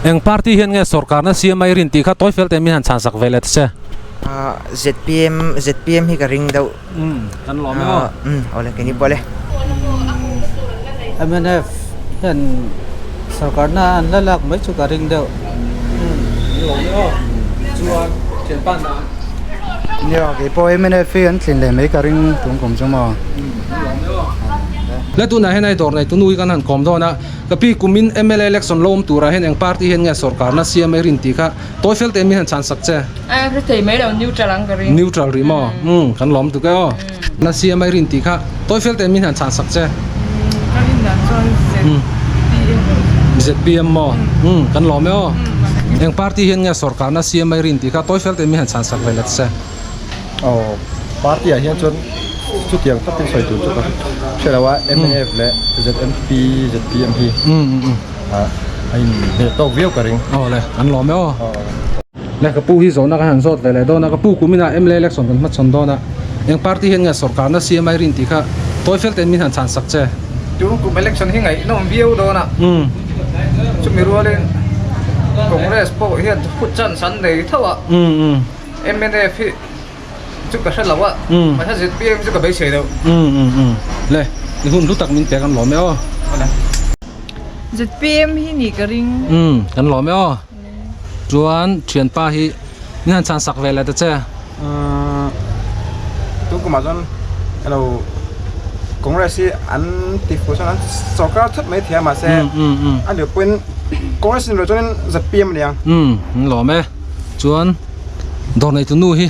Eng party hian nge sorkarna siam a i rin tih kha tawi fel te min han chhan sak ve leh ta che. ZPM ZPM hi ka ring deuh. Umm kan lawm e aw. Umm awle keini pawh le. Mnf hian sorkarna an la lak mai chu ka ring deuh. Umm kan lawm e aw. Chuan thianpa nan. Nia keipawh mnf hi an tlin leh mai ka ring tum kum chu maw. Umm kan lawm e aw. Le tunah hian ai dawr nei tunu hi kan han kawm dawn a. Ka pi kumin mla election lo awm turah hian eng party hian nge sorkarna siam a i rin tih kha tawi fel tein min han chhan sak che. A hre thei mai lo, neutral ang ka ring. Neutral rih maw? Umm kan lawm tuk e aw. Na siam a i rin tih kha tawi fel tein min han chhan sak che. Ka rin dan chuan ZPM. ZPM maw? Umm kan lawm e aw. Eng party hian nge sorkarna siam a i rin tih kha tawi fel tein min han chhan sak ve let che. Aw party ah hian chuan chutiang takin sawi tur chu ka hre lo a mnf leh ZMP ZPM hi a in hneh tawk viau ka ring. Aw le an lawm e aw. Le ka pu hi zawhna kan han zawt ve leh dawn a ka pu kuminah mla election kan hmachhawn dawn a eng party hian nge sorkarna siam ai rin tih kha tawi fel tein min han chhan sak che. Tun kum election hi ngaihnawm viau dawn a chumi rualin Congress pawh hian phut chance an nei tho a. Mnf hi chu ka hre lo a, mahse zpm chu ka beisei deuh. Le, i hun hlu tak min pek an lawm e aw. Zpm hi nih ka ring. Umm, kan lawm e aw. Chuan thianpa hi min han chhan sak ve leh ta che. Umm, tun kumah chuan elo Congress hi an ti fuh chuan an sawrkar thut mai thei a mahse a nih pawhin Congress ni lo chuanin zpm a ni ang. Umm, an lawm e. Chuan dawr neitu nu hi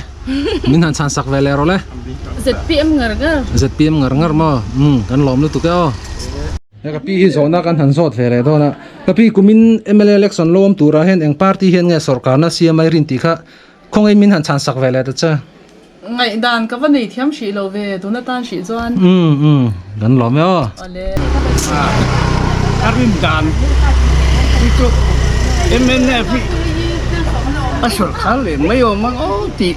min han chhan sak ve leh rawh le. ZPM ngar ngar. ZPM ngar ngar maw? Umm kan lawm lutuk e aw. He ka pi hi zawhna kan han zawt ve leh dawn a. Ka pi kumin mla election lo awm turah hian eng party hian nge sorkarna siam ai rin tih kha khawngaih min han chhan sak ve leh ta che. Ngaihdan ka va nei thiam hrih lo ve tun atan hrih chuan. Umm umm kan lawm e aw. Awle. A rin dan hi chu mnf hi a sawrkhar leh mai awm ang aw tih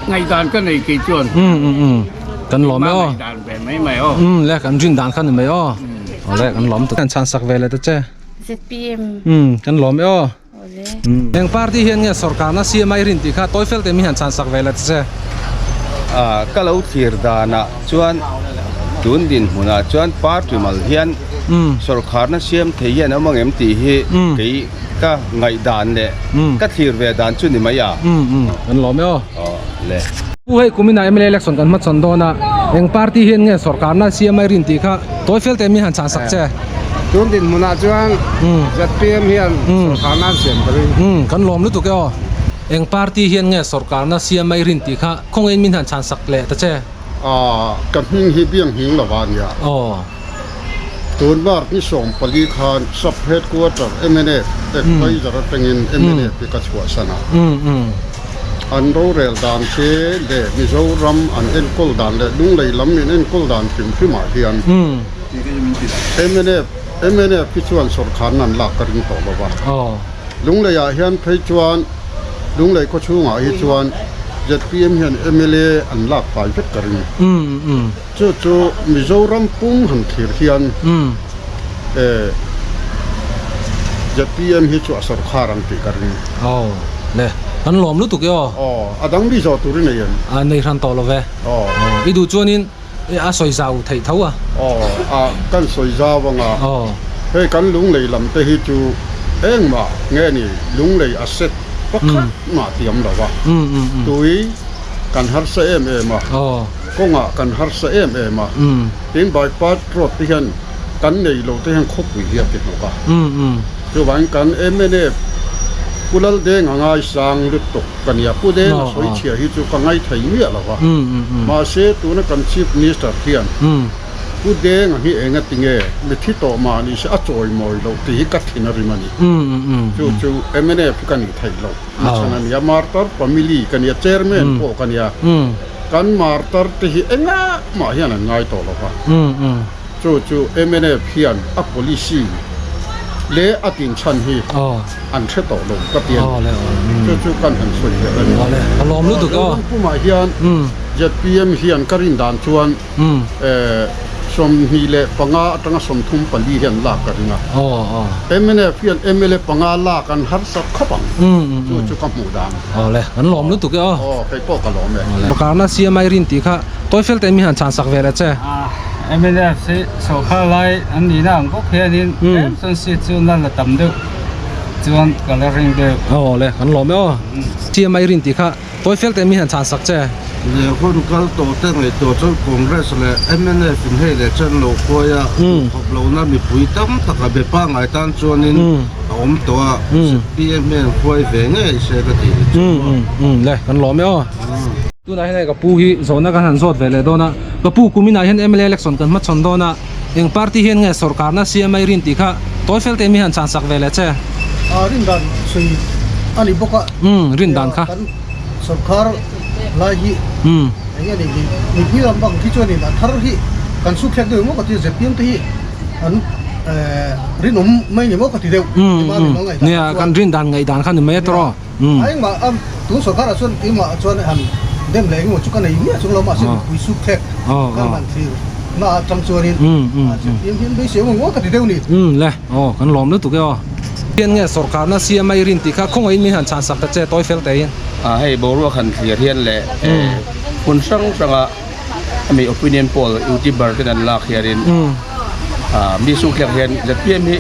ngaihdan ka nei kei chuan. Umm umm umm kan lawm e aw. Ngaihdan ve mai mai aw. Umm le kan rin dan kha ni mai aw. Awle kan lawm tuk. Kan chhan sak ve leh ta che. ZPM. Umm kan lawm e aw. Eng party hian nge sorkarna siam a i rin tih kha tawi fel te mi hian chhan sak ve la che. Ka lo thlir danah chuan tun dinhmunah chuan party mal hian sorkarna siam thei hian awm ang em tih hi kei ka ngaihdan leh ka thlir ve dan chu ni mai a. Kan lawm e aw. Le. Pu hei kuminah mla election kan hmachhawn dawn a, eng party hian nge sorkarna siam a i rin tih kha tawi fel te mi han chhan sak che. Tun dinhmunah chuan zpm hian sorkarna an siam ka ring. Umm kan lawm lutuk e aw. Eng party hian nge sorkarna siam a i rin tih kha khawngaih min han chhan sak leh ta che. Aw ka hming hi biang hming lo a nia. Aw. Tun March ni 14 khan Sub Headquarter mnf Adviser atangin mnf hi ka chhuahsan a. An rorel dan te leh Mizoram an enkawl dan leh Lunglei lam in enkawl dan hrim hrimah hian mnf mnf hi chuan sawrkharna an lak ka ring tawh lo va. Lungleiah hian phei chuan Lunglei khawchhungah hi chuan zpm hian mla an lak fai vek ka ring. Chu chu Mizoram pum han thlir hian zpm hi chu a sawrkhar ang tih ka ring. Aw le kan lawm lutuk e aw. Aw a dang mi zawh tur i nei em? A nei hran tawh lo ve. Aw. I duh chuanin a sawi zau theih tho a. Aw a kan sawi zau ang a. Aw. Hei kan lunglei lam te hi chu engmah nge ni lunglei a set pakhat mah tiam lo a. Tui kan harsa em em a. Aw. Kawngah kan harsa em em a, tin bypass road te hian kan nei lo te hian khawpui hi a ti hnawk a, chuvangin kan mnf Pu Laldeng a ngaisang lutuk ka nia, Pu Deng a sawi chhia hi chu ka ngaithei miah lo va, mahse tuna kan Chief Minister hian Pu Deng a hi eng a ti nge mithi tawh mah ni se a chawimawi loh tih hi ka thin a rim a ni, chu chu mnf hi ka nih theih loh. Chhan a nia, Martar family ka nia, Chairman pawh ka nia. Kan Martar te hi engah mah hian an ngai tawh lo va. Chu chu mnf hian a policy leh a tinchhan hi an hre tawh lo ka ti a ni. Chu chu kan han sawi ve a ni. Zoram pumah hian zpm hian ka rin dan chuan. 25 atanga 34 hian lak ka ring a. Mnf hian mla panga lak an harsat khawp ang. Chu chu ka hmuh dan. Awle, kan lawm lutuk e aw. Aw, kei pawh ka lawm e. Sorkarna CMI rin tih kha Tawifel te mi han chhan sak ve leh che. Mnf hi sorkar lai an nihna ang bawk hianin tlem chuan seat chu na la tam deuh chuan ka la ring deuh. Awle, kan lawm e aw. CMI rin tih kha Tawifel te mi han chhan sak che. Leh hun kal tawh te ngaihtuah chuan Congress leh mnf in hei leh chen lo khuai a, duhkhawp lohna mipui tam tak a be pangngai tan chuanin a awm tawh a, zpm hian khuai ve ngei se ka tih ni chu maw. Le, kan lawm e aw. Tunah hian hei ka pu hi zawhna kan han zawt ve leh dawn a, ka pu kuminah hian mla election kan hmachhawn dawn a, eng party hian nge sorkarna CMI rin tih kha Tawifel te mi han chhan sak ve leh che. A rin dan sawi a ni bawk a. Umm rin dan kha. Kan sorkar lai hi eng nge ni hi mipui lam bang khi chuanin a thar hi kan suk thlek deuh maw ka ti zpm te hi an rinawm mai ni maw ka ti deuh. Umm nia kan rin dan ngaih dan kha ni mai a tawrh aw. A engmah a tun sorkar ah chuan keimah ah chuan han dem leh engemaw chu ka nei miah chung lo mahse mipui suk thlek kan han thlir na atang chuanin zpm hian beisei awm ang aw ka ti deuh ni. Umm le aw kan lawm lutuk e aw. Hian nge sorkarna siam a i rin tih kha khawngaih min han chhan sak ta che tawi fel teh in. A hei boruak han thlir hian leh hmun hrang hranga ami opinion poll youtuber ten an lak hianin mi suk thlek hian zpm hi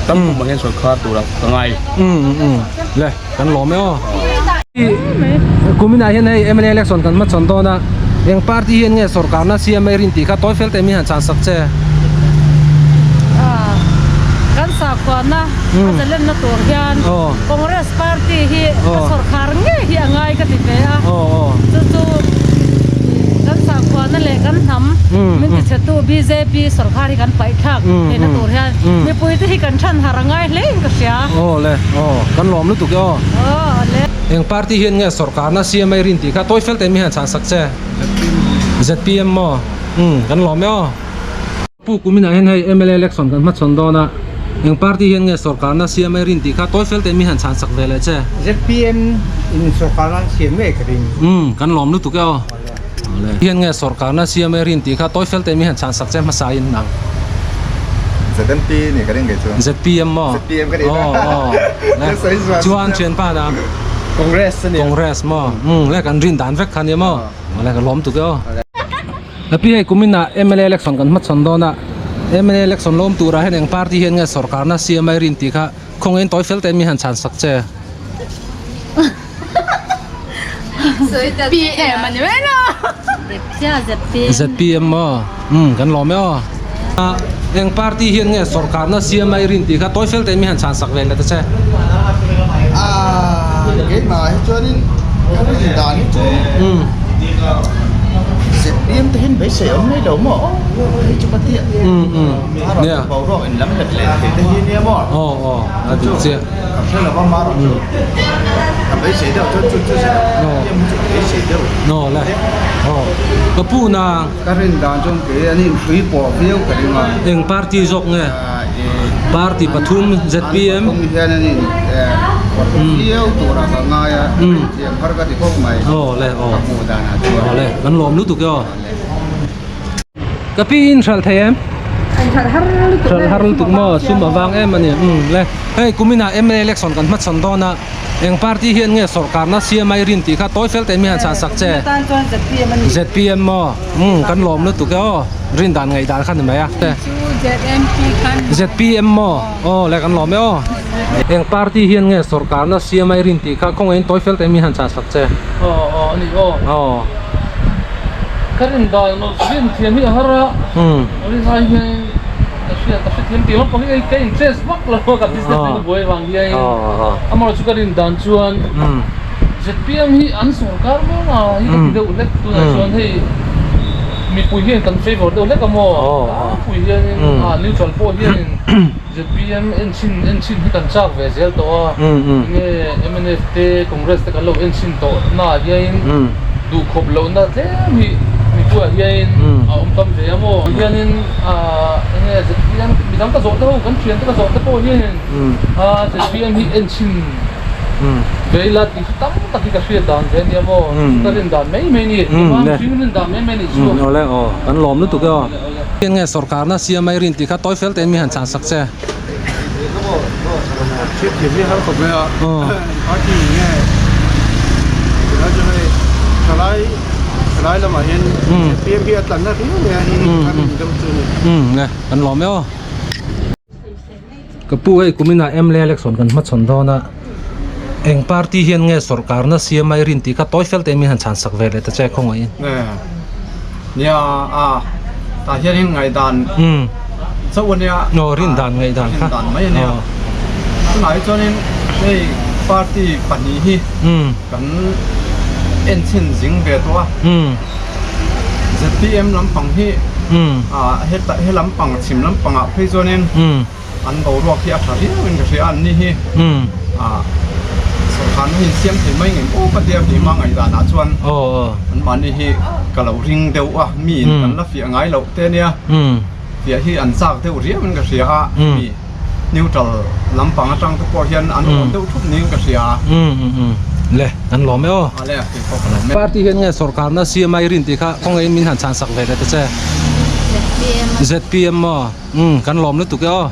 tam kum ah hian sorkar tura ka ngai. Le kan lawm e aw. Kuminah hian hei mla election kan hmachhawn dawn a eng party hian nge sorkarna siam a i rin tih kha tawi fel teh mi han chhan sak che. Kan sakhuana a zalenna tur hian Congress party hi a sorkar ngei hi a ngai ka ti ve a, chu chu kan sakhuana leh kan hnam min tichhetu bjp sorkar hi kan paih thlak theihna tur hian mipui te hi kan than har a ngai hle in ka hria. Aw le aw kan lawm lutuk e aw. Aw le. Eng party hian nge sorkarna siam a i rin tih kha tawi fel teh mi han chhan sak che. Zpm maw? Umm kan lawm e aw. Pu kuminah hian hei mla election kan hmachhawn dawn a, eng party hian nge sorkarna siam a i rin tih kha tawi fel teh mi han chhan sak ve leh che. Zpm in sorkarna an siam ngei ka ring. Umm kan lawm lutuk e aw. Hian nge sorkarna siam a i rin tih kha tawi fel teh mi han chhan sak che hmasa in ang. ZMP nih ka ring kei chu. Zpm maw? Zpm ka nih na. Aw aw. Chuan thianpa na. Congress a nia. Congress maw? Umm le kan rin dan vek kha nia maw? Awle ka lawm tuk e aw. Pi hei kumin ah mla election kan hmachhawn dawn a, mla election lawm turah hian eng party hian nge sorkarna siam a i rin tih kha khawngaih in tawi fel teh mi han chhan sak che. ZPM a ni mai lo. ZPM maw? Umm kan lawm e aw. Eng party hian nge sorkarna siam a i rin tih kha tawi fel teh mi han chhan sak ve leh ta che. Keimah hi chuanin ka rin dan hi chu ZPM te hian beisei awm mai lo maw hei chu ka tia Nia boruak in lam let leh thei te hi nia maw aw aw a dik chiah ka hre lo va mar chu ka beisei deuh chuan chu chu ZPM hi chu ka beisei deuh aw le aw ka pu na ka rin dan chuan kei an inhrui pawh viau ka ring a eng party zawk nge Party pathum zpm. An pathum hian an in viau turah ka ngai a, thiam har ka ti khawp mai. Aw le aw. Ka hmuh danah chuan. Aw le, kan lawm lutuk e aw. Ka pi in hralh thei em? Hralh har lutuk. Hralh har lutuk maw, sum a vang em a ni. Umm le, hei kuminah mla election kan hmachhawn dawn a. Eng party hian nge sorkarna siam a i rin tih kha tawi fel teh mi han chhan sak che. Tan chuan zpm a ni. Zpm maw? Umm kan lawm lutuk e aw. Rin dan ngaih dan kha ni mai a. Chu ZMP khan. Zpm maw? Aw le kan lawm e aw. Eng party hian nge sorkarna siam a i rin tih kha khawngaih in tawi fel teh mi han chhan sak che. Aw aw a ni aw. Aw. Ka rin dan rin thiam hi a har a. Umm. Rin ai hian. Ka hria ka hrethiam tih lampang hi ka interest vak lo a ka business nen ka buai vang hian amaherawh chu ka rin dan chuan zpm hi an sorkar maw a hi ka ti deuh hlek tunah chuan hei mipui hian kan favour deuh hlek a maw tlangpui hianin a neutral pawh hianin zpm enchhin enchhin hi kan chak ve zel tawh a enge mnf te congress te kan lo enchhin tawh naah hianin duhkhawp lohna tlem hi mipuiah hianin a awm tam ve a maw hianin. Ahh enge zpm midang ka zawh te ho kan thian te ka zawh te pawh hianin ahh zpm hi en chhin Ve ila tih chu tam tak hi ka hriat dan ve ania maw? Ka rin dan mai mai ni. Tumah mihring rin dan mai mai ni chu. Awle aw, kan lawm lutuk e aw. Eng nge sorkarna siam mai rin tih kha tawi fel tein mi han chhan sak che. Hriatthiam hi har khawp mai a, party nge tunah chuan hei thalai thalai lamah hian zpm hi a tlanna riau mai a, hei hi kan rin deuh chu a ni. Umm nge, kan lawm e aw. Ka pu hei kuminah mla election kan hmachhawn dawn a, eng party hian nge sorkarna siam ai rin tih kha tawi fel tein min han chhan sak ve leh ta che khawngaihin. Nia a tah hianin ngaihdan chauh a nia. Aw rindan ngaihdan kha. Rindan mai a nia. Tunah hi chuanin hei party pahnih hi kan enchhin zing ve tawh a. ZPM lampang hi heta he lampang chhim lampangah phei chuanin an boruak hi a tha viau in ka hria a an ni hi sawrkharna hi siam thei mai ngei aw ka tia keimah ngaihdanah chuan anmahni hi ka lo ring deuh a mi in kan la fiah ngai loh te ania fiah hi an chak deuh riau in ka hria a mi neutral lampang atang te pawh hian an awn deuh thup niin ka hria a. Le kan lawm e aw. Ale kei pawh ka lawm e. Party hian nge sawrkarna CMI rin tih kha kawngaiin min han chhan sak ve leh ta che. ZPM. ZPM maw? Umm kan lawm lutuk e aw.